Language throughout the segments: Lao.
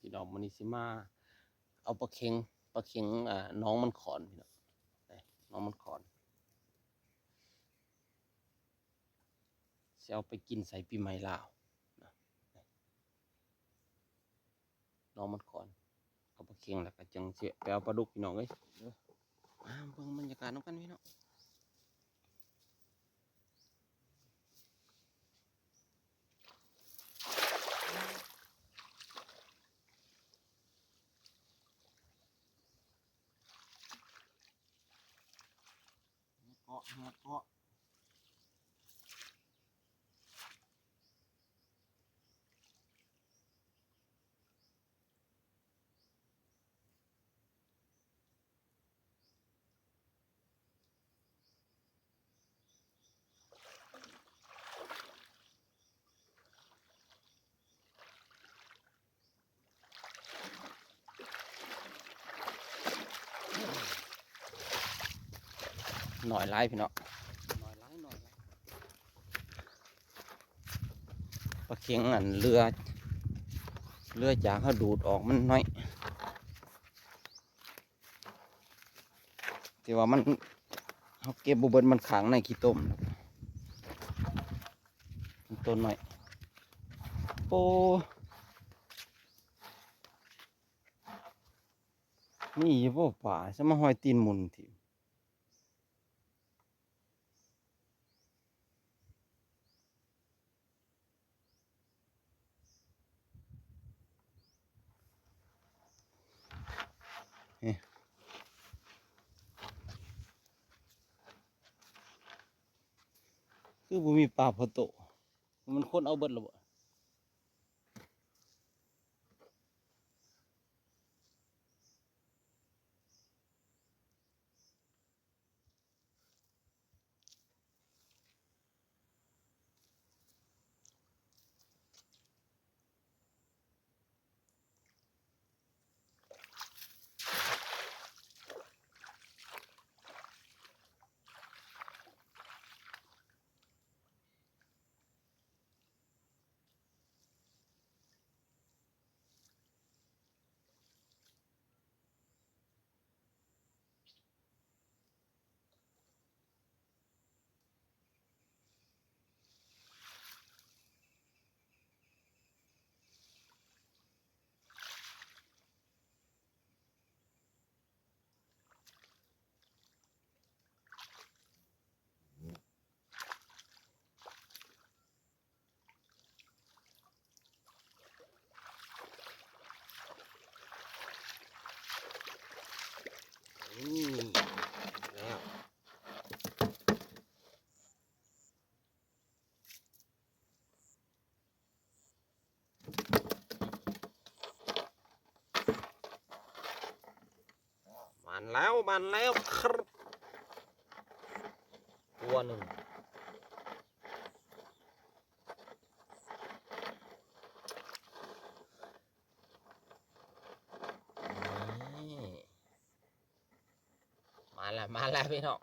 ພີ່ນ້ອງ ມື້ນີ້ຊິມາເອົາປາເຂັງ ປາເຂັງ ອ່າ ໜອງມັນຂອນ ພີ່ນ້ອງ ນີ້ ໜອງມັນຂອນ ຊິເອົາໄປກິນໃສ່ປີໃໝ່ລາວນະ ໜອງມັນຂອນ ເອົາປາເຂັງ ແລ້ວກໍຈັ່ງຊິໄປເອົາປາດຸກ ພີ່ນ້ອງເອີຍ. ມາເບິ່ງບັນຍາກາດນຳກັນ ພີ່ນ້ອງ. ເກາະ ເກາະ. ໜ້ອຍຫຼາຍ ພີ່ນ້ອງ ໜ້ອຍຫຼາຍ ໜ້ອຍຫຼາຍ. ປາເຂັງ ອັນເຫຼືອ ເຫຼືອຈາກເຮົາດູດອອກມັນໜ້ອຍ ທີ່ວ່າມັນ ເຮົາເກັບບໍ່ເບິດ ມັນຂັງໃນຂີ້ຕົມ ມັນຕົວໜ້ອຍ. ໂອ້ ມີຢູ່ບໍ່ປາ ຊະມາຫ້ອຍຕີນໝຸ່ນຖິ້ມ. ຄືບໍ່ມີປາພໍໂຕ ມັນຄົນເອົາເບິດແລ້ວບໍ? ມາແລ້ວ ມາແລ້ວຄັບ ຕົວໜຶ່ງ ນີ້ ມາແລ້ວ ມາແລ້ວ ພີ່ນ້ອງ.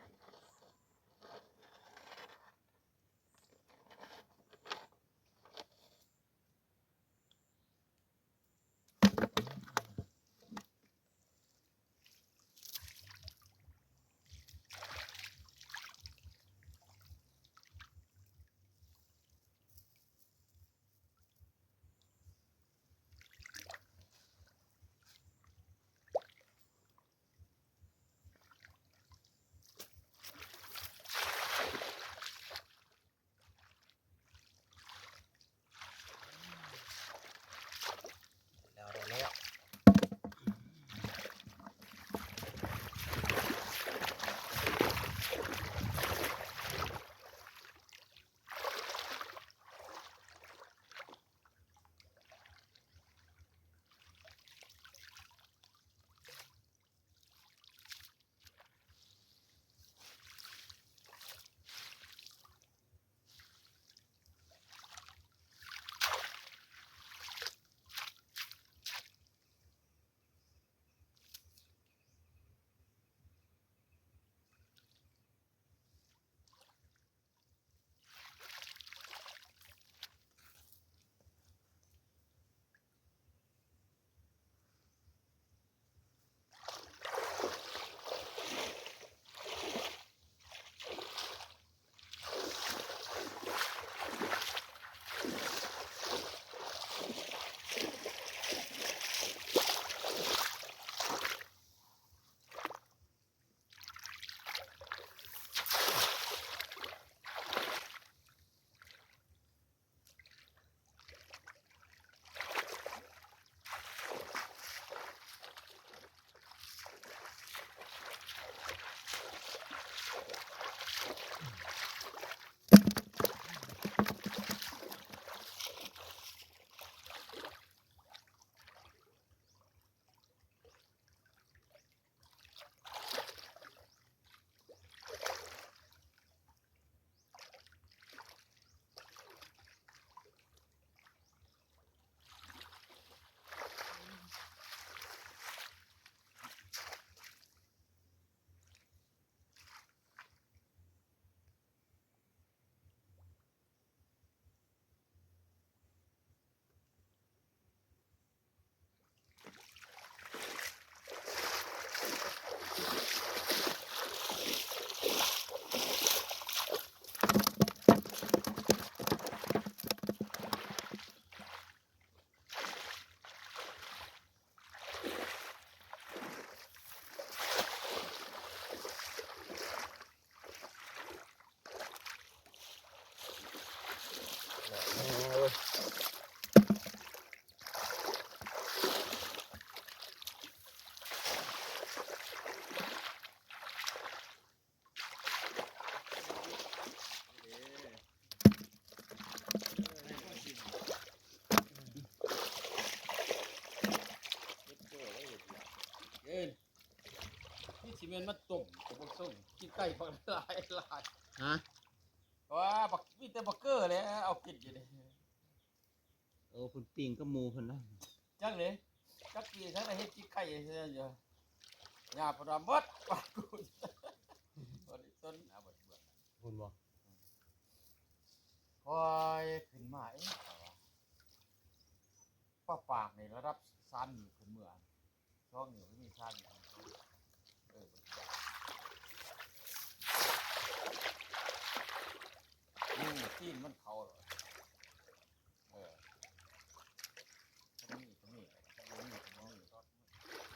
ແມ່ນມັນຕົ້ມກໍບໍ່ຊົງ ກິນໄກ່ບັກຫຼາຍໆ ຮະ? ວ່າບັກ ມີແຕ່ບັກເກີແຫຼະ ເອົາກິນຢູ່ນີ້. ໂອ້ ເພິ່ນປີ້ງກັບໝູ່ເພິ່ນນະ. ຈັກເດ້ ຈັກປີທັງໄດ້ເຮັດກິນໄກ່ເທື່ອຢູ່. ຍ່າເພິ່ນວ່າໝົດປາກກູນ ບໍ່ໄດ້ສົນ ເອົາເບິດເບືອງ ພຸ້ນບໍ່? ຄ່ອຍຂຶ້ນມາເອງ ເຂົາວ່າ ປາປາກນີ້ລະດັບສາມນິ້ວຂຶ້ນເມືອ ສອງນິ້ວມີສາມນິ້ວ ເອີ ນີ້ຕີນມັນເຂົ້າແລ້ວ ເອີ ມີກໍມີ ບໍ່ມີກໍ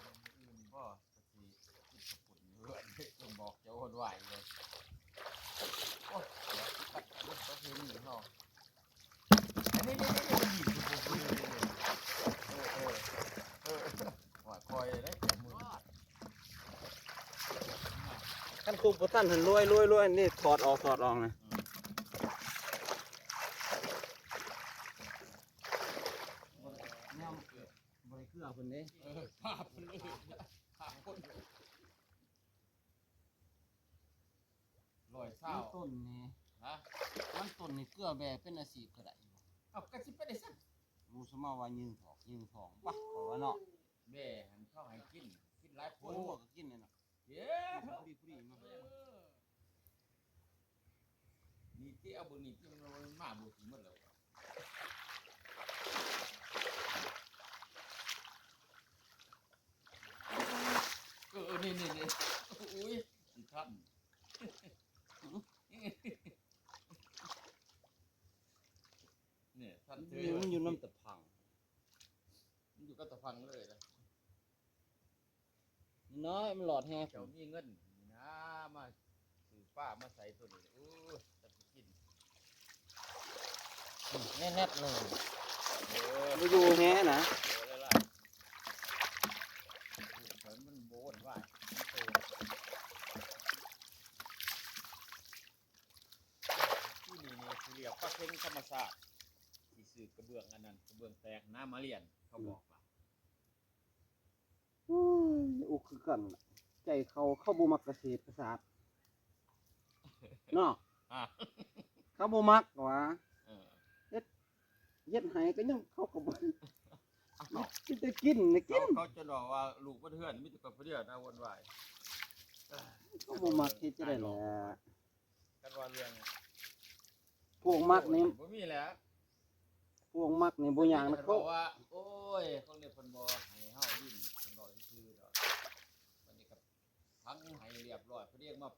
ບໍ່ມີ ມື້ອື່ນບໍ່ ຊິກິນເຂົ້າປຸ້ນຢູ່ເຮືອນ ຈະບອກເຈົ້າໂຫດວາຍເລີຍ. ໂອ້ຍ ປະເພນີເຮົາ ອັນນີ້ ນີ້ ນີ້ ນີ້ ນີ້ ເອີ ເອີ ເອີ ວ່າຄ່ອຍໄດ້ແກະມື ຄັນຄຸບບໍ່ທັນຫັ້ນ ລວຍ ລວຍ ລວຍ ນີ້ຖອດອອກ ຖອດອອກນະ ອືມ ແນວ ບໍ່ໄດ້ເກືອເພິ່ນເດ້ ເອີ ພາບເພິ່ນເລີຍ ພາບຄົນ ຮ້ອຍຊາວ ມັນຕົ້ນນີ້ ຮະ? ມັນຕົ້ນນີ້ເກືອແບເປັນອາຊີບກໍໄດ້ຢູ່. ເອົ້າ ກໍຊິເປັນໄດ້ຊັ້ນ ໝູ່ສະເໝາວ່າຍືງຖອກ ຍືງຖອງ ປະ ເຂົາວ່າເນາະ ແບຫັ້ນເຂົາໃຫ້ກິນ ກິນຫຼາຍຄົນ ໝູກໍກິນແຫຼະເນາະ ເອີ ພໍດີໆ ມາ ເອີ ນີ້ຕິ ເອົາເບິ່ງນີ້ຕິ ມັນມາບໍ່ຊິໝົດແລ້ວ ເອີ ນີ້ ນີ້ ນີ້ ໂອ້ຍ ຊິທັນ ນີ້ ທັນເທີຍ ມັນຢູ່ນຳຕາພັງ ມັນຢູ່ກັບຕາພັງເລີຍນະ. ນ້ອຍ ມັນຫຼອດແຮງ ເຈົ້າມີເງິນນີ້ນາ ມາຊື້ປາມາໃສ່ໂຕນີ້ ໂອ້ຍ ຈັກຊິກິນ ແນ່ໆ ເລີຍ ເອີ ບໍ່ຢູ່ແຮງນະ ເອີ ຫຼາຍໆ ມັນບໍ່ວົນວາຍ ມັນໂຕ ທີ່ນີ້ນີ້ຊິລຽກປາເຄັງທຳມະຊາດ ຊິຊື້ກະເບື້ອງອັນນັ້ນ ກະເບື້ອງແຕກນະ ມາລຽນ ເຂົາບອກວ່າ ໂອ້ຍ ອຸກຄືກັນລະ ໃຈເຂົາ ເຂົາບໍ່ມັກກະເສດກະສາດເນາະ ອ່າ ເຂົາບໍ່ມັກຫວາ ເອີ ເຮັດ ເຮັດໃຫ້ກໍຍັງ ເຂົາກໍບໍ່ ເອົາ ມີແຕ່ກິນນະກິນ ເຂົາ ເຂົາຈະບອກວ່າລູກເບິດເຮືອນ ມີແຕ່ຂ້ອຍຜູ້ດຽວນະ ວຸ່ນວາຍ ເຂົາບໍ່ມັກ ເຮັດຈັ່ງໃດລະ ຄັນວ່າເລື່ອງ ພວກມັກນີ້ ບໍ່ມີແຫຼະ ພວກມັກນີ້ບໍ່ຫຍັງນະ ເຂົາບອກວ່າ ໂອ້ຍ ຂອງນີ້ເພິ່ນບໍ່ໃຫ້ເຮົາຫຼິ້ນ ເພິ່ນບອກຊື່ໆ ດອກ ບັດນີ້ກໍຝັງໃຫ້ລຽບຮ້ອຍ ເພິ່ນເອງມາ